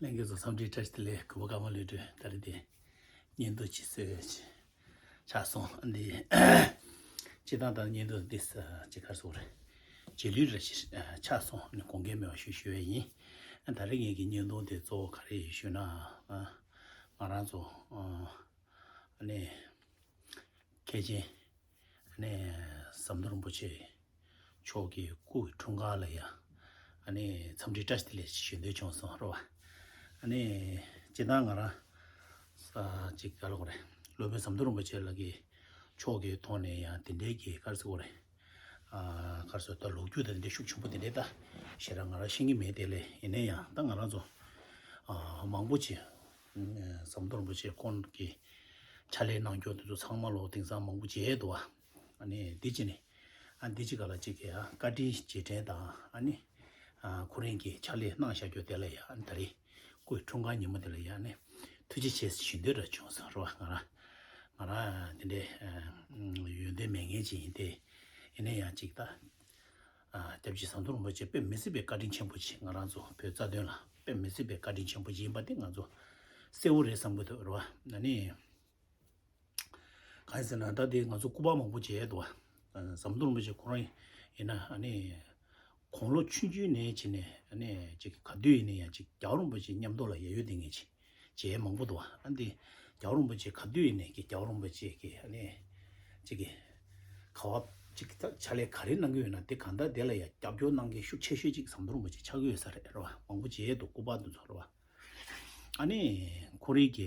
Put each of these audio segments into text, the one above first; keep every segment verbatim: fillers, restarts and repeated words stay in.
ལྷན་རྒྱས་ཚོ་འཚམས་འདྲི་བཀྲ་ཤིས་བདེ་ལེགས། གུས་པ་ཀརྨ་བློ་གྲོས། ད་རེས་དེ་བརྙན་ཐུང་ཅིག་བཟོས་ཆགས་སོང་། ཨ་འདི་སྤྱིར་བཏང་ད་བརྙན་ཐུང་འདི་ས་ཅིག་ག་རེ་ཟེར་དགོས་རེད། རྗེས་ལུས་རེ་ཞིག་ཆགས་སོང་། ཨ་ནི་དགོངས་འགལ་མེད་པ་ཞུ་ཞུ་ཡས་ཡིན། ཨ་ད་རེས་ངེད་ཀྱི་བརྙན་ཐུང་དེ་གཙོ་བོ་ག་རེ་ཡིན་ཞུས་ན། ཨ་ང་རང་ཚོ་ཨ་ཨ་ནི་མཁན་ཆེན་ཨ་ནི་ཟམ་གདོང་རིན་པོ་ཆེ་མཆོག་གི་སྐུ་འཁྲུངས་སྐར་ལ་ཡ་ཨ་ནི་འཚམས་འདྲི་བཀྲ་ཤིས་བདེ་ལེགས་ཞུ་འདོད་བྱུང་སོང་རེད་བ། ཨ་ནི་སྤྱིར་བཏང་ང་རང་ས་ཅིག་ག་རེ་ཟེར་དགོས་རེད། སློབ་དཔོན་ཟམ་གདོང་རིན་པོ་ཆེ་ལགས་ཀྱི་མཆོག་གི་ཐོག་ནས་ཡང་དེ་འདྲའི་གི་ག་རེ་ཟེར་དགོས་རེད། ཨ་ག་རེ་ཟེར་ད་ལོ་རྒྱུས་དང་དེ་འདྲའི་ཤུགས་ཆེན་པོ་དེ་འདྲའི་ད་ཞེ་དྲག་ང་རང་ཤེས་ཀྱི་མེད་དེ་ལས། ཡིན་ན་ཡང་ད་ང་རང་ཚོ་ཨ་མང་པོ་ཅིག་ཟམ་གདོང་རིན་པོ་ཆེ་ཁོང་གི་ཕྱག་ལས་གནང་རྒྱུ་དེ་ཚོ་ཚང་མ་ལོ་དེང་སང་མང་པོ་མཇལ་འདུག་བ། ཨ་ནི་འདི་ཅི་ནི་ཨ་འདི་ཅི་ག་ལ་ཅིག་གི་ཨ་བཀའ་དྲིན་རྗེས་དྲན་དང་། ཨ་ནི་ཨ་ཁོ་རང་གི་ཕྱག་ལས་གནང་བཞག་རྒྱུ་དེ་ལ་ཡ་ཨ་ནི་ད་རེས་སྐུའི་འཁྲུངས་སྐར་ཉིན་མོ་དེ་ལ་ཡ་ཨ་ནི་ཐུགས་རྗེ་ཆེ་ཞུ་འདོད་ར་བྱུང་སོང་རེད་བ། ང་རང་ང་རང་དེ་འདྲའི་ཨ་ཡོན་ཏན་མེད་མཁན་ཅིག་ཡིན་ཏེ། ཡིན་ན་ཡང་ཅིག་ད་ཨ་སྐྱབས་རྗེ་ཟམ་གདོང་རིན་པོ་ཆེ་དཔེ་མི་སྲིད་པའི་བཀའ་དྲིན་ཆེན་པོ་ཅིག་ང་རང་ཚོ་བོད་རྩ་དོན་ལ་དཔེ་མི་སྲིད་པའི་བཀའ་དྲིན་ཆེན་པོ་ཅིག་ཡིན་པ་དེ་ང་ཚོ་གསལ་བོ་རེད་བསམ་གྱི་འདུག་རེད་བ། ཨ་ནི་གང་ཡིན་ཟེར་ན་ད་དེ་ང་ཚོ་སྐུ་པར་མང་པོ་མཇལ་འདུག་བ། ཟམ་གདོང་རིན་པོ་ཆེ་ཁོ་རང་ཡིན་ན་ཨ་ནི་གོང་ལོ་ཆུང་ཆུང་ནས་བྱས་ནས་ཨ་ནི་ཅིག་ག་དུས་ཡིན་ན་ཡང་ཅིག་རྒྱལ་བ་རིན་པོ་ཆེ་མཉམ་དུ་ལ་ཡ་ཡོད་དེ་ངེས་ཅིག་མཇལ་མང་པོ་འདུག་བ། ཨ་འདི་རྒྱལ་བ་རིན་པོ་ཆེ་ག་དུས་ཡིན་ནས་ཀྱི་རྒྱལ་བ་རིན་པོ་ཆེ་གི་ཨ་ནི་ཅིག་གི་ག་བ་ཅིག་ད་ཕྱག་ལས་ག་རེ་གནང་གི་ཡོད་ན་དེ་གང་ལྟར་དེ་ལ་ཡ་རྒྱབ་སྐྱོར་གནང་མཁན་ཤུགས་ཆེ་ཤོས་ཅིག་ཟམ་གདོང་རིན་པོ་ཆེ་ཆགས་ཀྱི་ཡོད་ས་རེད་རེད་བ། མང་པོ་མཇལ་འདུག་སྐུ་པར་དེ་ཚོ་རེད་བ། ཨ་ནི་ཁོ་རའི་གི་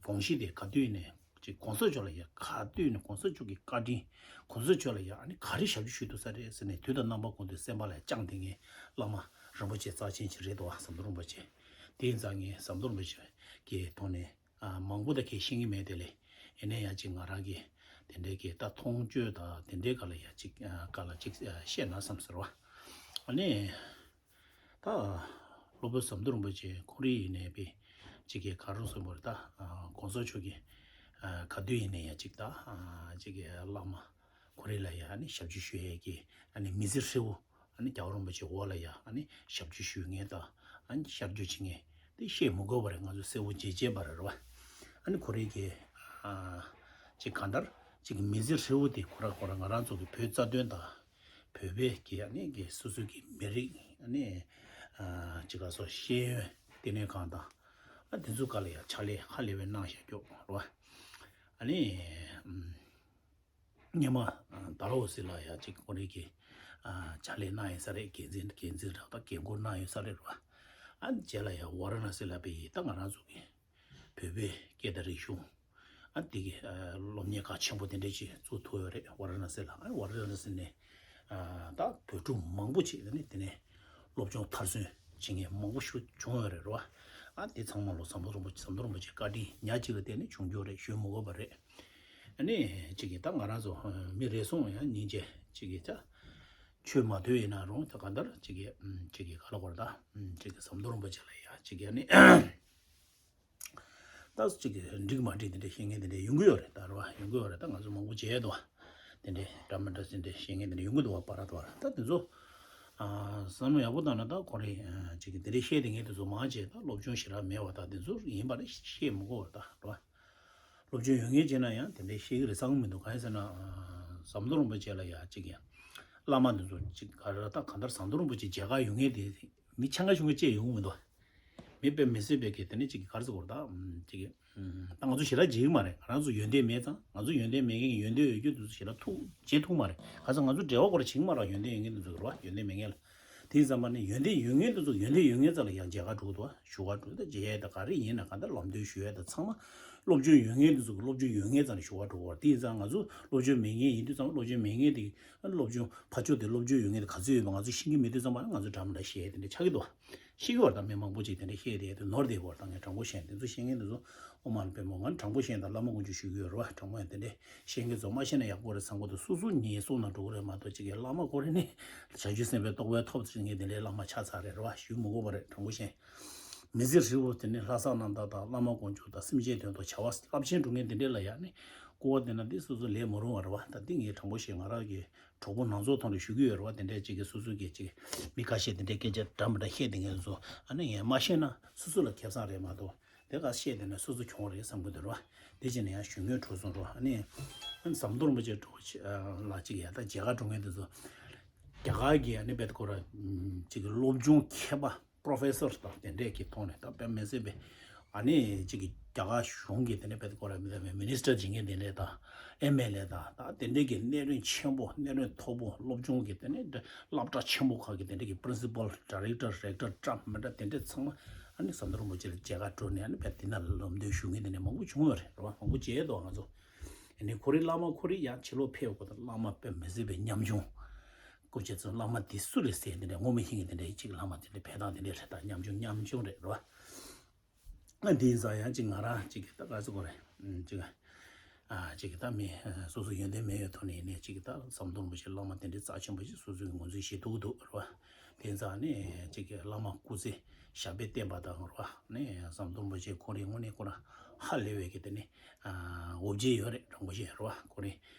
དགོངས་གཞི་དེ་ག་དུས་ནས་ཅིག་གོང་ས་མཆོག་ལ་ཡ་ག་དུས་ནས་གོང་ས་མཆོག་གི་བཀའ་དྲིན། གོང་ས་མཆོག་ལ་ཡ་ཨ་ནི་ག་རེ་ཞབས་ཕྱི་ཞུས་འདུག་ས་རེད་ཟེར་ནས་དུས་དང་རྣམ་པ་ཀུན་ཏུ་སེམས་པ་ལ་བཅངས་བསྡད་མཁན་བླ་མ་རིན་པོ་ཆེ་རྩ་ཆེན་ཅིག་རེད་འདུག་བ། ཟམ་གདོང་རིན་པོ་ཆེ། དེ་ཡིན་ཙང་ངས་ཟམ་གདོང་རིན་པོ་ཆེ་གི་ཐོག་ནས་ཨ་མང་པོ་ད་གས་ཤེས་ཀྱི་མེད་དེ་ལས། ཡིན་ན་ཡང་ཅིག་ང་རང་གི་དེ་འདྲའི་གི་ད་མཐོང་ཆོས་དང་དེ་འདྲའི་སྒང་ལ་ཡ་ཅིག་ཨ་སྒང་ལ་ཅིག་ཨ་བཤད་ན་བསམ་ཟེར་བ། ཨ་ནི། ད་སློབ་དཔོན་ཟམ་གདོང་རིན་པོ་ཆེ་ཁོ་རའི་ཡིན་ནའི་པའི་ཅིག་གི་ག་རེ་ཟེར་དགོས་རེད། ད་གོང་ས་མཆོག་གི་ག་དུས་ཡིན་ནའི་ཡ་ཅིག་ད་ཅིག་གི་བླ་མ་ཁོ་རེ་ལ་ཡ་ཨ་ནི་ཞབས་ཕྱི་ཞུ་ཡས་ཀྱི་ཨ་ནི་མི་ཚེ་ཧྲིལ་བོ་ཨ་ནི་རྒྱལ་བ་རིན་པོ་ཆེ་འོག་ལ་ཡ་ཨ་ནི་ཞབས་ཕྱི་ཞུ་མཁན་དང་ཨ་ནི་ཤར་བསྐྱོད་བྱེད་མཁན་དེ་བཤད་མི་དགོས་པ་རེད། ང་ཚོ་གསལ་བོ་མཇལ་མཇལ་བ་རེད་རེད་བ། ཨ་ནི་ཁོ་རེ་གི་ཅིག་གང་ལྟར་ཅིག་གི་མི་ཚེ་ཧྲིལ་བོ་དེ་ཁོ་ར་ཁོ་ར་ང་རང་ཚོ་གི་བོད་རྩ་དོན་དང་། བོད་པའི་གི་ཨ་ནི་གི་སོ་སོའི་གི་མི་རིགས་ཨ་ནི་ཨ་ཅི་ག་སོ་ཤེས་ཡོན་ལྟེ་གནས་ཁང་དང་ཨ་དེ་ཚོ་ག་ལ་ཡ་ཕྱག་ལས་ཧ་ལས་པའི་གནང་བཞག་རྒྱུ་རེད་བ། ཨ་ནི་ཨམ་སྔོན་མ་ཨ་ད་ལོ་སི་ལ་ཡ་ཅིག་ཁོ་རེ་གི་ཨ་ཕྱག་ལས་གནང་ཡོད་ས་རེད། འགན་འཛིན་འགན་འཛིན་རག་ད་འགན་འཁུར་གནང་ཡོད་ས་རེད་བ། ཨ་ནི་རྗེས་ལ་ཡ་ཝ་ར་ཎ་སི་ལ་པའི་ཡི་ད་ང་རང་ཚོ་གི་བོད་པའི་སྐད་དང་རིག་གཞུང་ཨ་དེ་གི་ཨ་སློབ་གཉེར་ཁང་ཆེན་པོ་དེ་འདྲ་ཅིག་བཙུགས་ཐུབ་ཡོད་རེད། ཝ་ར་ཎ་སི་ལ། ཨ་ཝ་ར་ཎ་སི་ནས་ཨ་ད་བོད་ཕྲུག་མང་པོ་ཅིག་ཨ་ནི་དེ་ནས་སློབ་སྦྱོང་མཐར་སོན་བྱེད་མཁན་མང་པོ་ཞིག་བྱུང་ཡོད་རེད་རེད་བ། ཨ་དེ་ཚང་མ་ལོ་ཟམ་གདོང་རིན་པོ་ཆེ་ཟམ་གདོང་རིན་པོ་ཆེ་བཀའ་དྲིན་ཉག་གཅིག་ལ་བརྟེན་ནས་བྱུང་རྒྱུ་རེད་ཞུ་མི་དགོས་པ་རེད། ཨ་ནི་ཅིག་གི་ད་ང་རང་ཚོ་མི་རེ་ཟུང་ཡང་སྙིང་རྗེ་ཅིག་གི་ད་ཆོས་མ་ཐོས་ཡིན་ན་རུང་ད་གང་ལྟར་ཅིག་གི་ཅིག་གི་ག་ལ་གོ་ར་ད་ཅིག་གི་ཟམ་གདོང་རིན་པོ་ཆེ་ལ་ཡ་ཅིག་གི་ཨ་ནི། ད་ཅིག་གི་འགྲིག་མ་འགྲིག་དེ་འདྲ་ཤེས་མཁན་དེ་འདྲ་ཡོང་གི་ཡོད་རེད་ད་རེད་བ། ཡོང་གི་ཡོད་རེད། ད་ང་ཚོ་མང་པོ་བྱས་འདུག་བ། དེ་འདྲ་འདྲ་མི་འདྲ་ཟེར་འདྲ་ཤེས་མཁན་དེ་འདྲ་ཡོང་གི་འདུག་བ། པ་ར་འདུག་བ། ད་དེ་ཚོ་ཨ་བསམ་བློ་ཡག་པོ་བཏང་ན་ད་ཁོ་རེ་ཨ་ཅིག་གི་དེ་འདྲ་བཤད་དེ་མཁན་དེ་ཚོ་མང་ཆེ་ད་སློབ་སྦྱོང་ཞེ་དྲག་མེད་བ། ད་དེ་ཚོ་ཡིན་པ་རེད། བཤད་མི་དགོས་བ་ད་རེད་བ། སློབ་སྦྱོང་ཡོད་མཁན་བྱས་ན་ཡང་དེ་འདྲ་བཤད་ཀྱི་རེད་བསམ་གི་མི་འདུག་གང་ཡིན་ཟེར་ན་ཨ་ཟམ་གདོང་རིན་པོ་ཆེ་ལ་ཡ་ཅིག་ཡང་བླ་མ་དེ་ཚོ་ཅིག་ག་རེ་ད་གང་ལྟར་ཟམ་གདོང་རིན་པོ་ཆེ་མཇལ་ཁ་ཡོང་མཁན་དེ་མི་ཆང་ཁ་ཆུང་ཁ་བཅས་ཡོང་གི་མི་འདུག་མི་དཔེ་མི་སྲིད་པའི་གི་དེ་ནས་ཅིག་གི་ག་རེ་ཟེར་དགོས་རེད་ད། ཅིག་གི་ད་ང་ཚོ་ཞེ་དྲག་བརྗེད་ཀྱི་མ་རེད། ང་རང་ཚོ་ཡོན་ཏན་མེད་ཙང་། ང་ཚོ་ཡོན་ཏན་མེད་མཁན་གྱི་ཡོན་ཏན་ཡོད་རྒྱུ་དེ་ཚོ་ཞེ་དྲག་ཐུག་བརྗེད་ཐུབ་མ་རེད། ག་ཚོད་ང་ཚོ་འབྲེལ་བ་སྐོར་བྱེད་ཀྱི་མ་རེད། ཡོན་ཏན་ཡོད་མཁན་དེ་ཚོ་རེད་བ། ཡོན་ཏན་མེད་མཁན་ལ། དེ་ཡིན་ཙང་མ་ནི་ཡོན་ཏན་ཡོད་མཁན་དེ་ཚོ་ཡོན་ཏན་ཡོད་མཁན་ཙམ་ལ་ཡང་མཇལ་ཁ་འགྲོ་གི་འདུག་བ། ཞུ་བ་འགྲོ་ད་མཇལ་ཡས་ད་ག་རེ་ཡིན་ན་ག་འདྲ་ལམ་སྟོན་ཞུ་ཡས་ད་ཚང་མ་སློབ་སྦྱོང་ཡོད་མཁན་དེ་ཚོ་གི་སློབ་སྦྱོང་ཡོད་མཁན་ཙམ་ལ་ཞུ་བ་འགྲོ་གི་བ། དེ་ཡིན་ཙང་ང་ཚོ་སློབ་སྦྱོང་མེད་མཁན་ཡིན་དུས་ཙམ་སློབ་སྦྱོང་མེད་མཁན་དེ་སློབ་སྦྱོང་ཕར་ཕྱོགས་དེ་སློབ་སྦྱོང་ཡོད་མཁན་དེ་ག་ཚོད་ཡོད་པ་ང་ཚོ་ཤེས་ཀྱི་མེད་དུས་ཙམ་པ་ང་ཚོ་འདྲ་མི་འདྲ་བཤད་དེ་འདྲ་ཆགས་ཀྱི་འདུག་ཤེས་ཀྱི་བར་དང་མི་མང་པོ་ཅིག་དེ་འདྲ་བཤད་དེ་དེ་ནོར་དེ་བར་དང་ངས་དྲང་པོ་བཤད། དེ་ཚོ་ཤེས་མཁན་དེ་ཚོ་ཨོ་མ་ལ་དཔེ་མོ་ང་དྲང་པོ་བཤད་དང་བླ་མ་དཀོན་མཆོག་ཞུ་གི་ཡོད་རེད་བ། དྲང་པོ་ཡང་དེ་འདྲ་ཤེས་མཁན་ཚོ་མ་ཤེས་ན་ཡག་པོ་རེད་བསམ་གི་འདུག་སོ་སོ་ཉིད་སོང་ན་འགྲོ་གི་རེད་མ་གཏོགས་ཅིག་གི་བླ་མ་ཁོ་རེ་ནས་བྱང་ཆུབ་སེམས་དཔའི་རྟོགས་པའི་ཐོབ་ཟེར་མཁན་དེ་འདྲའི་བླ་མ་ཆགས་ཚར་རེད་རེད་བ། ཞུ་མི་དགོས་པ་རེད། དྲང་པོ་བཤད། མི་ཚེ་ཧྲིལ་བོ་དེ་ནས་ལྷ་བསངས་གནང་སྟངས་དང་བླ་མ་དཀོན་མཆོག་དང་སེམས་ཅན་དོན་དུ་བྱ་བ་རླབས་ཆེན་སྒྲུབ་མཁན་དེ་འདྲས་ལ་ཡང་ནི་ སྐུར་བ་འདེབས་ན་འདི་སོ་སོ་ལས་མ་རུང་བ་རེད་བ། ད་འདི་ངས་དྲང་པོ་ཞིག་ང་རང་གི་གྲོགས་པོ་ནང་ཚོགས་ཐོག་ནས་ཞུ་གི་ཡོད་རེད་བ། དེ་འདྲས་ཅིག་གི་སོ་སོ་གི་ཅིག་མི་ཁ་ཤས་དེ་འདྲས་སྐད་ཆ་འདྲ་མི་འདྲ་བཤད་དེ་ངས་ཚོ་ཨ་ནི་ངས་མ་ཤེས་ན་སོ་སོ་ལ་ཁེ་བཟང་རེད་མ་གཏོགས། དེ་ག་བཤད་དེ་ནས་སོ་སོ་གྱོང་རེད་བསམ་གི་འདུག་ར། དེ་བྱས་ནས་ཡང་གཞོན་སྐྱེས་འགྲོ་སོང་འགྲོ། ཨ་ནི་ཟམ་གདོང་རིན་པོ་ཆེ་འགྲོ་ལ་ཅིག་ཡ་ད་མཇལ་ཁ་འགྲོ་མཁན་དེ་ཚོ་རྒྱ་གར་གྱི་ཨ་ནི་བེད་ཁོ་ར་ཅིག་གི་སློབ་སྦྱོང་མཁས་པ་པྲོ་ཕེ་སར་དང་དེ་འདྲས་ཀྱི་ཐོག་ནས་ད་དཔེ་མི་སྲིད་པའི་ཨ་ནི་ཅིག་གི་རྒྱ་གར་གཞུང་གི་དེ་ནས་བེད་ཁོ་ར་མི་ད་མི་ནི་སི་ཊར་བྱེད་མཁན་དེ་འདྲས་དང་ཨེམ་ཨེལ་ཨེ་དང་ད་དེ་འདྲས་ཀྱི་གནས་རིམ་ཆེན་པོ་གནས་རིམ་མཐོ་པོ་སློབ་སྦྱོང་གི་དེ་ནས་སློབ་གྲྭ་ཆེན་པོ་ཁག་གི་དེ་འདྲས་ཀྱི་པི་རིན་སི་པལ་ཌའི་རེག་ཊར་རེག་ཊར་འདྲ་མི་འདྲ་དེ་འདྲས་ཚང་མ། ཨ་ནི་ཟམ་གདོང་རིན་པོ་ཆེ་ལ་མཇལ་ཁ་འགྲོ་ནས་ཨ་ནི་བས་དེ་ན་ལམ་སྟོན་ཞུ་མཁན་དེ་ནས་མང་པོ་བྱུང་ཡོད་རེད་རེད་བ། མང་པོ་མཇལ་འདུག་ང་ཚོ། ཨ་ནི་ཁོ་རའི་བླ་མ་ཁོ་རའི་ཡང་ཕྱི་ལོགས་ཕེབས་ཡོད་གོ་ད་བླ་མ་དཔེ་མི་སྲིད་པའི་ཉམ་ཆུང་། སྐུ་མཁྱེན་ཚོ་བླ་མ་དེ་སུ་རེད་ཟེར་དེ་འདྲ་ངོ་མི་ཤེས་མཁན་དེ་འདྲ་གཅིག་བླ་མ་དེ་འདྲ་ཕེབས་སྟངས་དེ་འདྲ་རེད། ད་ཉམ་ཆུང་ཉམ་ཆུང་རེད་རེད་བ། ཨ་དེ་ཡིན་ཙང་ཡང་གཅིག་ང་རང་གཅིག་གི་ད་ག་ཚོད་གོ་རེད་གཅིག་ཨ་ཅིག་གི་ད་མི་སོ་སོ་ཡོན་ཏན་མེད་ཡོད་ཐོག་ནས་ཡིན་ནའི་ཅིག་གི་ད་ཟམ་གདོང་རིན་པོ་ཆེ་བླ་མ་དེ་འདྲའི་རྩ་ཆེན་པོ་ཞིག་སོ་སོའི་ངོས་འཛིན་བྱེད་ཐུབ་ཀྱི་འདུག་རེད་བ། དེ་ཡིན་ཙང་ནི་ཅིག་གི་བླ་མ་སྐུ་ཚེ་ཞབས་པད་བརྟན་པ་དང་རེད་བ། ནི་ཟམ་གདོང་རིན་པོ་ཆེ་ཁོ་རའི་དངོས་གནས་ཁོ་རང་ཧ་ལས་པའི་གི་དེ་ནི་ཨ་འོ་བརྒྱལ་ཡོད་རེད། དྲང་པོ་བཤད་རེད་བ། ཁོ་རའི་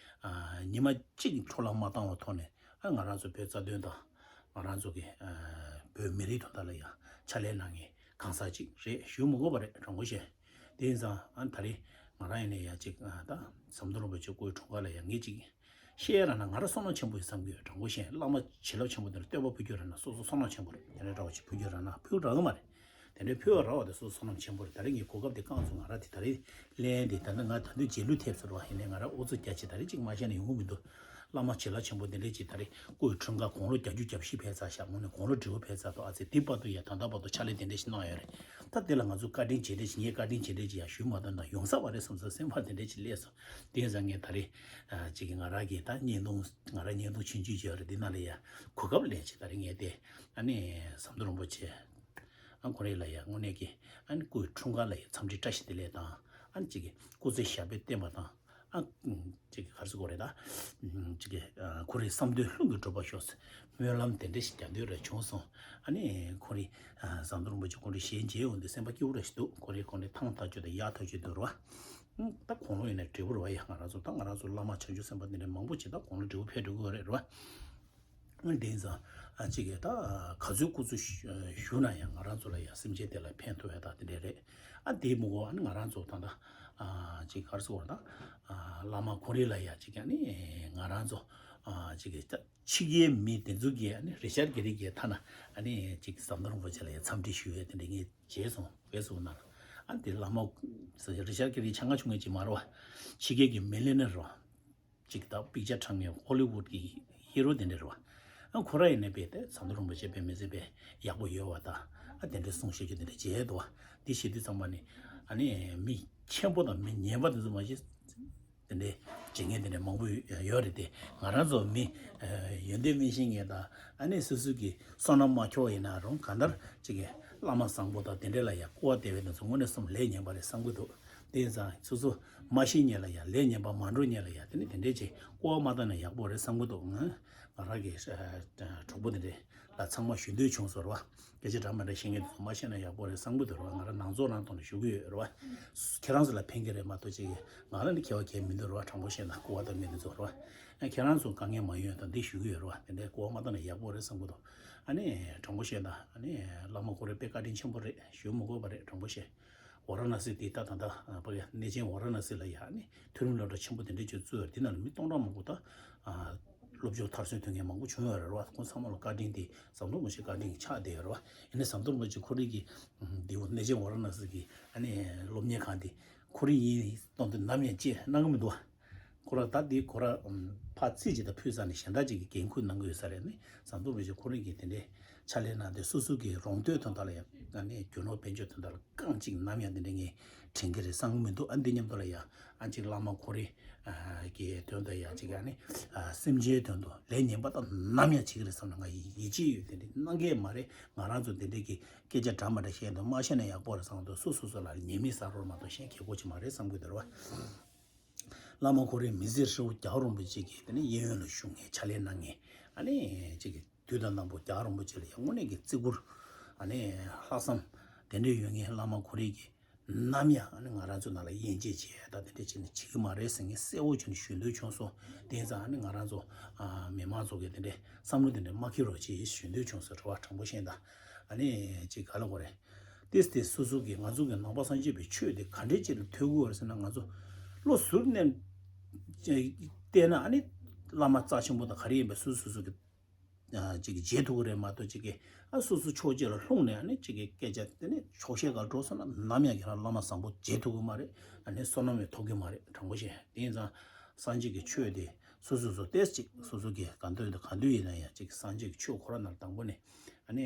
ཨ་ཉི་མ་གཅིག་འཕྲོ་བརླག་མ་བཏང་བའི་ཐོག་ནས་ཨ་ང་རང་ཚོ་བོད་རྩ་དོན་དང་ང་རང་ཚོ་གི་ཨ་བོད་མི་རིགས་དོན་དག་ལ་ཡང་ཕྱག་ལས་གནང་མཁན་གང་ཟག་ཅིག་རེད་ཞུ་མི་དགོས་པ་རེད། དྲང་པོ་བཤད། དེ་ཡིན་ཙང་ཨ་ད་རེས་ང་རང་ཡིན་ནའི་ཡ་ཅིག་ཨ་ད་ཟམ་གདོང་རིན་པོ་ཆེ་སྐུའི་འཁྲུངས་སྐར་ལ་ཡ་ངས་ཅིག་བཤད་ར་ན་ང་རང་བསོད་ནམས་ཆེན་པོ་ཡིན་བསམ་གྱི་ཡོད། དྲང་པོ་བཤད། བླ་མ་བྱིན་རླབས་ཆེན་པོ་དེར་བསྟོད་པ་ཕུལ་རྒྱུ་ར་ན་སོ་སོ་བསོད་ནམས་ཆེན་པོ་རེད། དེ་འདྲའི་འདྲ་བ་ཅིག་ཕུལ་རྒྱུ་ར་ན་ཕུལ་རག་གི་མ་རེད། དེ་འདྲའི་ཕུལ་བ་རག་པ་དེ་སོ་སོ་བསོད་ནམས་ཆེན་པོ་རེད། ད་རེས་ངས་གོ་སྐབས་དེ་བསྐངས་སོང་། ང་རང་དེ་ད་རེས་ལན་དེ་ད་ནི་ང་ད་དུང་རྗེས་ལུས་ཐེབས་ཟེར་བ་ཡིན་ནའི་ང་རང་ཨུ་ཚུགས་རྒྱ་ཆེ་ད་རེས་ཅིག་མ་བཤད་ན་ཡོང་གི་མི་འདུག་བླ་མ་བྱིན་རླབས་ཆེན་པོ་འདི་འདྲའི་ཅིག་ད་རེས་སྐུའི་འཁྲུངས་སྐར་དགུང་ལོ་བརྒྱད་ཅུ་གྱ་བཞི་ཕེབས་ཚར་ཤག་དངོས་གནས་དགུང་ལོ་བགྲེས་པོ་ཕེབས་ཚར་འདུག་ཨ་ཙི་དེ་བར་དུ་ཡ་ད་ལྟ་བར་དུ་ཕྱག་ལས་དེ་འདྲ་ཞིག་གནང་ཡོད་རེད། ད་དེ་ལ་ང་ཚོ་བཀའ་དྲིན་རྗེས་དྲན་ཞིག་ངས་བཀའ་དྲིན་རྗེས་དྲན་ཅིག་ཡང་ཞུས་མ་ཐུབ་ན་ཡོང་ས་མ་རེད་བསམ་སོང་། སེམས་ཁར་དེ་འདྲ་ཅིག་སླེབས་སོང་། དེ་ཡིན་ཙང་ངས་ད་རེས་ཨ་ཅིག་ང་རང་གི་ད་བརྙན་ཐུང་ང་རང་བརྙན་ཐུང་ཆུང་ཆུང་ཅིག་ཡོད་རེད། འདི་ནང་ལ་ཡ་གོ་སྐབས་ལེན་ཅིག་ད་རེས་ངས་དེ་ཨ་ནི་ཟམ་གདོང་རིན་པོ་ཆེ་ཨ་ཁོ་རེ་ལ་ཡ་དངོས་གནས་ཀྱི་ཨ་ནི་སྐུའི་འཁྲུངས་སྐར་ལ་ཡ་འཚམས་འདྲི་བཀྲ་ཤིས་བདེ་ལེགས་དང་ཨ་ནི་ཅིག་གི་སྐུ་ཚེ་ཞབས་པད་བརྟན་པ་དང་། ཨ་ཅིག་ག་རེ་ཟེར་དགོས་རེད་ད། ཅིག་གི་ཁོ་རའི་བསམ་དོན་ལྷུན་གྱིས་འགྲུབ་པར་ཤོག་ཟེར་སྨོན་ལམ་དེ་འདྲ་ཞིག་རྒྱག་འདོད་རེ་བྱུང་སོང་། ཨ་ནི་ཁོ་རའི་ཟམ་གདོང་རིན་པོ་ཆེ་ཁོ་རའི་ཞལ་མཇལ་འོང་དུས་སེམས་པ་སྐྱིད་པོ་རེ་ཞིག་འདུག་ཁོ་རའི་ཁོ་ནི་ཐང་ཐག་ཆོད་དང་ཡག་ཐག་ཆོད་འདུག་རེད་བ། ད་དགུང་ལོ་ཡིན་ན་བགྲེས་པོ་རེད་བ་ཡ། ང་རང་ཚོ་ད་ང་རང་ཚོ་བླ་མ་བྱང་ཆུབ་སེམས་དཔའ་དེ་འདྲ་མང་པོ་ཅིག་ད་དགུང་ལོ་བགྲེས་པོ་ཕེབས་འགྲོ་གི་ཡོད་རེད་རེད་བ། དེ་ཡིན་ཙང་ཨ་ཅིག་གིས་ད་ག་ཚོད་སྐུ་ཚེ་བཞུགས་ན་ཡང་ང་རང་ཚོ་ལ་ཡང་སེམས་ཅན་དེ་ལ་ཕན་ཐོགས་ཡ་ད་དེ་འདྲས་རེད། ཨ་དེ་མི་དགོས། ཨ་ནི་ང་རང་ཚོ་ད་ལྟ་ཨ་ཅིག་ག་རེ་ཟེར་དགོས་རེད་ད། ཨ་བླ་མ་ཁོ་རེ་ལ་ཡ་ཅིག་ཨ་ནི་ང་རང་ཚོ་ཨ་ཅིག་གིས་ད་ཕྱི་རྒྱལ་མི་དེ་ཚོ་གིས་ཨ་ནི་རི་ཅར་གྷེ་རི་གི་ཐ་ན་ཨ་ནི་ཅིག་ཟམ་གདོང་རིན་པོ་ཆེ་ལ་ཡ་འཚམས་འདྲི་ཞུ་ཡས་དེ་འདྲས་ངས་བྱས་སོང་། བས་སོང་ན་ཨ་དེ་བླ་མ་རི་ཅར་གྷེ་རི་ཆ་ང་ཆུང་ངེས་ཅིག་མ་རེད་བ། ཕྱི་རྒྱལ་གྱི་མི་ལི་ནེར་རེད་བ། ཅིག་ད་པིག་ཅར་འཁྲབ་མཁན་ཧོ་ལི་ཝུད་ཀྱི་ཧི་རོ་དེ་འདྲ་རེད་བ། ཨ་ཁོ་ར་ཡིན་ནའི་དཔེ་དེ་ཟམ་གདོང་རིན་པོ་ཆེ་དཔེ་མི་སྲིད་པའི་ཡག་པོ་ཡོད་བ་དང་། ཨ་དེ་འདྲའི་གསུང་བཤད་རྒྱུ་དེ་འདྲ་བྱས་འདུག་བ། དེ་བྱེད་དུས་ཚང་མ་ནི་ཨ་ནི་མི་ཆེན་པོ་དང་མི་ངན་པ་དེ་ཚོ་མ་གཞི་དེ་འདྲའི་བྱེད་མཁན་དེ་འདྲ་མང་པོ་ཡོད་རེད་དེ། ང་རང་ཚོ་མི་ཡོན་ཏན་མི་ཤེས་མཁན་དང་ཨ་ནི་སོ་སོ་གི་བསོད་ནམས་མ་འཁྱོག་ཡིན་ན་རུང་གང་ལྟར་ཅིག་གི་བླ་མ་བཟང་པོ་དང་དེ་འདྲ་ལ་ཡ་སྐུར་བ་འདེབས་པའི་དེ་ཚོ་དངོས་གནས་སེམས་ལས་ངན་པ་རེད་བསམ་གི་འདུག་དེ་ཡིན་ཙང་སོ་སོ་མ་ཤེས་མཁན་ལ་ཡང་ལས་ངན་པ་མ་འགྲོ་མཁན་ལ་ཡང་དེ་ནི་དེ་འདྲས་ཅིག་སྐུར་བ་མ་བཏང་ན་ཡག་པོ་རེད་བསམ་གི་འདུག་ང་ང་རང་གི་གྲོགས་པོ་དེ་འདྲས་ལ་ཚང་མ་ཞུ་འདོད་བྱུང་སོང་ར་བ། སྐད་ཆ་འདྲ་མི་འདྲ་བཤད་མཁན་དེ་ཚོ་མ་བཤད་ན་ཡག་པོ་རེད་བསམ་གི་འདུག་ར་བ། ང་རང་ནང་ཚོགས་ནང་ཐོག་ནས་ཞུ་གི་ཡོད་ར་བ། ཁྱེད་རང་ཚོ་ལ་ཕན་གི་རེད་མ་གཏོགས་ཅིག་ང་རང་ནི་ཁྱད་པར་གང་མི་འདུག་ར་བ། དྲང་པོ་བཤད་ན་སྐུར་བ་བཏང་མཁན་དེ་ཚོ་ར་བ། ཁྱེད་རང་ཚོ་དཀའ་ངལ་མ་ཡོང་ཡ་ད་འདི་ཞུ་གི་ཡོད་ར་བ། དེ་འདྲས་སྐུར་བ་མ་བཏང་ན་ཡག་པོ་རེད་བསམ་གི་འདུག་ཨ་ནི་དྲང་པོ་བཤད་ན་ཨ་ནི་བླ་མ་ཁོ་རེ་དཔེ་བཀའ་དྲིན་ཆེན་པོ་རེད། ཞུ་མི་དགོས་པ་རེད། དྲང་པོ་བཤད། ཝཱ་ར་ཎ་སི་དེ་ད་ད་ད་ཨ་པ་གི་གནས་ཆེན་ཝཱ་ར་ཎ་སི་ལ་ཡ་ནི་མཐོ་རིམ་སློབ་གྲྭ་ཆེན་པོ་དེ་འདྲས་ཅིག་བཙུགས་ཡོད་རེད། དེ་ནང་ལ་མི་སྟོང་ཕྲག་མང་པོ་ད་ཨ་སློབ་སྦྱོང་མཐར་སོན་ཐོན་མཁན་མང་པོ་བྱུང་ཡོད་རེད་བ། ཁོང་ཚང་མ་ལ་བཀའ་དྲིན་དེ་ཟམ་གདོང་རིན་པོ་ཆེ་བཀའ་དྲིན་གྱིས་ཆགས་བསྡད་ཡོད་རེད་བ། ཡིན་ནའི་ཟམ་གདོང་རིན་པོ་ཆེ་ཁོ་རང་གི་འདི་འོ་གནས་ཆེན་ཝཱ་ར་ཎ་སི་གི་ཨ་ནི་སློབ་གཉེར་ཁང་དེ་ཁོ་རང་ཡིན་གཏོང་དུས་ནམ་ཡང་བཅད་གནང་གི་མི་འདུག་བ། ཁོ་ར་ད་འདི་ཁོ་ར་ཕར་རྩིས་ཅིག་ད་ཕུལ་ས་ནས་གཞན་དག་ཅིག་གི་འགན་ཁུར་གནང་གི་ཡོད་ས་རེད། ནི་ཟམ་གདོང་རིན་པོ་ཆེ་ཁོ་རང་གིས་དེ་འདྲའི་ཕྱག་ལས་གནང་སྟེ་སོ་སོ་གི་རོང་སྟོད་དོན་དག་ལ་ཡང་ཨ་ནི་རྒྱུ་ནོར་དཔལ་འབྱོར་དོན་དག་ལ་རྐང་གཅིག་ནམ་ཡང་དེ་འདྲ་ངས་དྲན་གྱི་རེད་བསམ་གྱི་མི་འདུག་ཨ་འདི་མཉམ་དུ་ལ་ཡང་ཨ་ཅིག་བླ་མ་ཁོ་རེ་གི་དོན་དུ་ཡང་ཅིག་ཨ་ནི་སེམས་ཅན་དོན་དུ་ལས་ངན་པ་དག་ནམ་ཡང་བྱེད་ཀྱི་རེད་བསམ་ན་ང་ཡིད་ཡིད་ཆེས་ཡོད། དེ་འདྲ་གནང་གི་མ་རེད། ང་རང་ཚོ་དེ་འདྲ་གི་སྐད་ཆ་འདྲ་མ་འདྲ་བཤད་འདུག་མ་བཤད་ན་ཡག་པོ་རེད་བསམ་འདུག་སོ་སོ་སོ་ལ་ཉེས་དམིགས་བསལ་བ་མ་གཏོགས་གཞན་གལ་དགོས་ཅིག་མ་རེད་བསམ་གྱི་འདུག་རེད་བ། བླ་མ་ཁོ་རེ་མི་ཚེ་ཧྲིལ་བོ་རྒྱལ་བ་རིན་པོ་ཆེ་གི་དེ་ནས་གཡས་གཡོན་ལ་བཞུགས་མཁན་ཕྱག་ལས་གནང་མཁན་ཨ་ནི་ཅིག་གི་དུས་དང་ནམ་བོ་རྒྱལ་བ་རིན་པོ་ཆེ་ལ་ཡང་དངོས་གནས་ཀྱི་བརྩི་བཀུར་ཨ་ནི་ལྷག་བསམ་དེ་འདྲ་ཡོད་མཁན་བླ་མ་ཁོ་རེ་གི་ ནམ་ཡང་ཨ་ནི་ང་རང་ཚོ་ནང་ལ་དབྱེ་འབྱེད་བྱས་ད་དེ་འདྲ་བྱས་ནས་བྱེད་ཀྱི་མ་རེད་ཟེར་མཁན་གསལ་བོ་བྱས་ནས་ཞུ་འདོད་བྱུང་སོང་། དེ་ཙང་ཨ་ནི་ང་རང་ཚོ་ཨ་མི་མང་ཚོ་གི་དེ་འདྲའི་བསམ་བློ་དེ་འདྲ་མ་འཁྱེར་རོགས་བྱེད་ཞུ་འདོད་བྱུང་སོང་། རེ་བ་དྲང་པོ་བཤད་ད། ཨ་ནི་ཅིག་ག་ལ་གོ་རེད། ཏེས་ཏེ་སོ་སོ་གི་ང་ཚོ་གི་ནང་པ་སངས་རྒྱས་པའི་ཆོས་དེ་ག་འདྲས་ཅིག་ལ་ཐོས་དགོས་བར་ཟེར་ན། ང་ཚོ་བློ་ཟུར་ནས་བལྟས་ན་ཨ་ནི་བླ་མ་རྩ་ཆེན་པོ་དང་ག་རེ་ཡིན་པའི་སོ་སོ་སོ་གི་ཅིག་གི་བརྗེད་ཐུབ་ཀྱི་རེད་མ་གཏོགས། ཅིག་གི་ཨ་སོ་སོ་ཕྱོགས་གཅིག་ལ་ལྷུང་ནས་ཨ་ནི་ཅིག་གི་སྐད་ཆ་དེ་ནི་ཆོག་ཤེས་ག་འགྲོ་སོང་ན་ནམ་ཡང་ཁྱེད་རང་བླ་མ་བཟང་པོ་བརྗེད་ཐུབ་ཀྱི་མ་རེད། ཨ་ནི་བསོད་ནམས་ཡང་ཐོབ་ཀྱི་མ་རེད། དྲང་པོ་བཤད། དེ་ཡིན་ཙང་སངས་རྒྱས་ཀྱི་ཆོས་དེ་སོ་སོ་སོ་ཏེས་ཅིག་སོ་སོ་གི་ག་འདོད་དང་ག་འདོད་ཡིན་ན་ཡང་ཅིག་སངས་རྒྱས་ཀྱི་ཆོས་ཁོ་རང་ནང་དང་པོ་ནས་ཨ་ནི་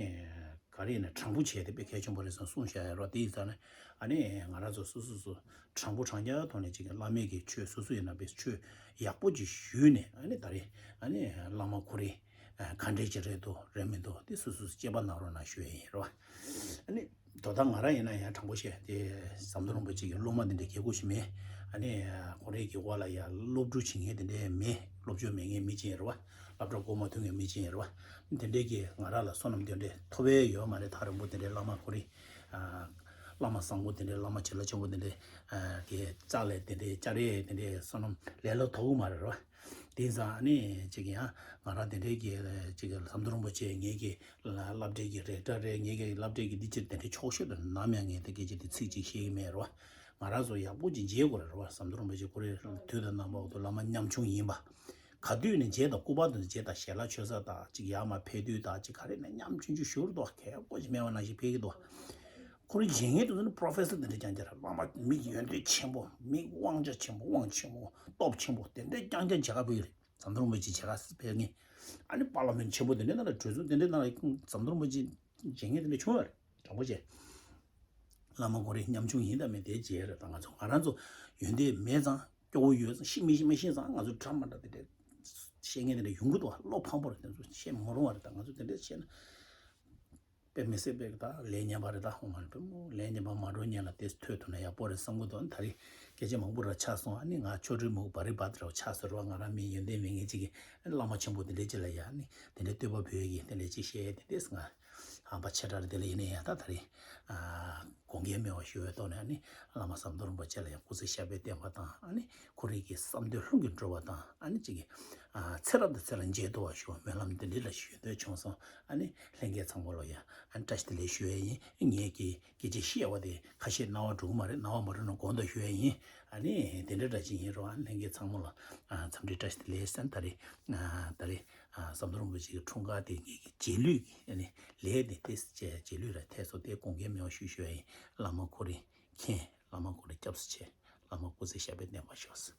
ག་རེ་ཡིན་ན་དྲང་པོ་བྱས་ཏེ་དཔེ་གལ་ཆེན་པོ་རེད་བསམ་གསུངས་བཞག་ཡ་རོ། དེ་ཡིན་ཙང་ནས་ཨ་ནི་ང་རང་ཚོ་སོ་སོ་སོ་དྲང་པོ་དྲང་རྐྱང་ཐོག་ནས་ཅིག་བླ་མའི་གི་ཆོས་སོ་སོ་ཡིན་ན་དཔེ་ཆོས་ཡག་པོ་ཅིག་ཞུས་ནས་ཨ་ནི་ད་རེས་ཨ་ནི་བླ་མ་ཁོ་རེ་ག་འདྲས་ཅིག་རེད་འདུག་རེད་མི་འདུག་དེ་སོ་སོ་སོ་དཔྱད་པ་གནང་རོགས་གནང་ཞུ་ཡ་ཡིན་རོ། ཨ་ནི་དོ་བདག་ང་རང་ཡིན་ན་ཡང་དྲང་པོ་བཤད་དེ་ཟམ་གདོང་རིན་པོ་ཆེ་གི་སློབ་མ་དེ་འདྲའི་རྒྱལ་ཁུག་ཞིག་མེད། ཨ་ནི་ཁོ་རེ་གི་འོག་ལ་ཡང་སློབ་ཕྲུག་བྱེད་མཁན་དེ་འདྲའི་མེད། སློབ་སྦྱོང་མེད་མཁན་མི་ཅིག་ཡིན་རོ། སློབ་གྲྭ་འགོ་མ་ཐོན་མཁན་མི་ཅིག་ཡིན་རོ། དེ་འདྲའི་གི་ང་རང་ལ་བསོད་ནམས་དེ་འདྲའི་ཐོབ་པའི་ཡོད་མ་རེད། ཐག་རིང་པོ་དེ་འདྲའི་བླ་མ་ཁོ་རེ་བླ་མ་བཟང་པོ་དེ་འདྲའི་བླ་མ་བྱིན་རླབས་ཆེན་པོ་དེ་འདྲའི་གི་རྩ་ལས་དེ་འདྲའི་སྐྱ་རེ་དེ་འདྲའི་བསོད་ནམས་ལས་སླ་ཐོབ་གི་མ་རེད་རོ། དེ་ཙང་ཨ་ནི་ཅིག་ཡང་ང་རང་དེ་འདྲའི་གི་ཅིག་ཟམ་གདོང་རིན་པོ་ཆེ་ངེད་ཀྱི་སློབ་གྲྭའི་གི་རེག་ཊར་རེད། ངེད་ཀྱི་སློབ་གྲྭའི་གི་འདི་ཕྱིར་དེ་འདྲའི་ཆོག་ཤེས་དང་ནམ་ཡང་ངས་དེ་སྐད་ཆ་དེ་ཚིག་གཅིག་བཤད་ཀྱི་མེད་རོ། ང་རང་ཚོ་ཡག་པོ་ཅིག་མཇལ་དགོས་རེད་རོ། ཟམ་གདོང་རིན་པོ་ཆེ་ཁོ་རེ་དུས་དང་རྣམ་པ་འོག་ཏུ་བླ་མ་ཉམ་ཆུང་ཡིན་པ། ག་དུས་ནས་མཇལ་དང་སྐུ་པར་དུ་མཇལ་དང་ཞལ་ལག་མཆོད་ས་དང་ཅིག་ཡར་མར་ཕེབས་དུས་དང་ཅིག་ག་རེ་ནས་ཉམ་ཆུང་ཆུང་ཞུ་རུ་འདུག་ཁེ་པོ་ཅིག་མེད་པ་ནང་བཞིན་ཕེབས་ཀྱི་འདུག་ཁོ་རང་མཇལ་མཁན་དུ་ནི་པྲོ་ཕེ་སར་དེ་འདྲ་རྐྱང་རྐྱང་རེད། བླ་མ་མི་ཡོན་ཏན་ཆེན་པོ། མི་དབང་ཆ་ཆེན་པོ། དབང་ཆེན་པོ། སྟོབས་ཆེན་པོ་དེ་འདྲ་རྐྱང་རྐྱང་མཇལ་ཁ་ཕེབས་ཀྱི་རེད། ཟམ་གདོང་རིན་པོ་ཆེ་མཇལ་ཁ་ཕེབས་མཁན། ཨ་ནི་པར་ལི་མེན་ཊི་ཆེན་པོ་དེ་འདྲ་ནང་ལ་གྲོས་ཚོགས་དེ་འདྲ་ནང་ལ་ཟམ་གདོང་རིན་པོ་ཆེ་མཇལ་མཁན་དེ་འདྲ་བྱུང་བ་རེད། དྲང་པོ་བྱས། བླ་མ་ཁོ་རེ་ཉམ་ཆུང་ཡིན་དང་མིན་དེ་རྗེས་རེད། ད་ང་ཚོ་ང་རང་ཚོ་ཡོན་ཏན་མེད་ཙང་སྐྱོ་བོ་ཡོད་ཙང་ཤི་མི་ཤི་མི་ཤེས་ཙང་ང་ཚོ་འདྲ་མ་འདྲ་དེ་འདྲ་བཤད་མཁན་དེ་འདྲ་ཡོང་གི་འདུག་བློ་ཕམ་པོ་རེད། དེ་ཚོ་བཤད་མི་རུང་བ་རེད། ད་ང་ཚོ་དེ་འདྲ་བཤད་ན། དཔེ་མི་སྲིད་པའི་ད་ལས་ངན་པ་རེད། ད་ཧོ་མ་རེད། དཔེ་མོ་ལས་ངན་པ་མ་འགྲོ་ཉན་ལ་དེ་ཐོས་ཐུབ་ན་ཡག་པོ་རེད་བསམ་གི་འདུག་ད་རེས་སྐད་ཆ་མང་པོ་ར་ཆགས་སོང་། ཨ་ནི་ང་ཆོ་འཕྲུལ་མུག་བ་རི་བ་དི་ར་ཆགས་སོང་ར། ང་རང་མི་ཡོན་ཏན་མེད་མཁན་ཅིག་གིས་བླ་མ་ཆེན་པོ་དེ་འདྲ་ཅིག་ལ་ཡ་ཨ་ནི་དེ་འདྲ་བསྟོད་པ་འབུལ་ཡ་གི་དེ་འདྲ་ཅིག་བཤད་ཡ་དེ་ཏེས་ང་ཧམ་པ་ཆེ་དྲགས་རེད། དེ་ལ་ཡིན་ན་ཡང་ད་ད་རེས་དགོངས་འགལ་མེད་པ་ཞུ་བའི་ཐོག་ནས་ཨ་ནི་བླ་མ་ཟམ་གདོང་རིན་པོ་ཆེ་ལ་ཡང་སྐུ་ཚེ་ཞབས་པད་བརྟན་པ་དང་། ཨ་ནི་ཁོ་རང་གི་བསམ་དོན་ལྷུན་གྱིས་འགྲུབ་པ་དང་། ཨ་ནི་ཅིག་གི་ཚེ་རབས་དང་ཚེ་རབས་མཇལ་ཐུབ་པ་ཞུ་བ་སྨོན་ལམ་འདི་འདྲ་ལ་ཞུ་འདོད་བྱུང་སོང་། ཨ་ནི་ལྷན་རྒྱས་ཚང་མ་ལ་ཡང་ཨ་ནི་བཀྲ་ཤིས་བདེ་ལེགས་ཞུ་ཡ་ཡིན། ངེད་ཀྱི་སྐད་ཆ་བཤད་པ་དེ་ཁ་ཤས་རྣ་བ་འགྲོ་གི་མ་རེད། རྣ་བ་མ་འགྲོ་ན་དགོངས་དག་ཞུ་ཡ་ཡིན། ཨ་ནི་དེ་འདྲ་འདྲ་ཅིག་ཡིན་རུང་ཨ་ནི་ལྷན་རྒྱས་ཚང་མ་ལ་ཨ་འཚམས་འདྲི་བཀྲ་ཤིས་བདེ་ལེགས་ཟེར། ད་རེས་ཨ་ད་རེས་ཨ་ཟམ་གདོང་རིན་པོ་ཆེའི་འཁྲུངས་སྐར་དེ་ངེད་ཀྱི་རྗེས་ལུས་ཀྱི་ཨ་ནི་ལས་དེ་དེ་རྗེས་ལུས་ལ་ཐད་སོ་དེ་དགོངས་འགལ་མེད་པ་ཞུ་ཞུ་ཡ་ཡིན། བླ་མ་ཁོ་རེ་མཁྱེན། བླ་མ་ཁོ་རེ་སྐྱབས་སུ་མཆི། བླ་མ་སྐུ་ཚེ་ཞབས་པད་བརྟན་པར་ཤོག་ཟེར།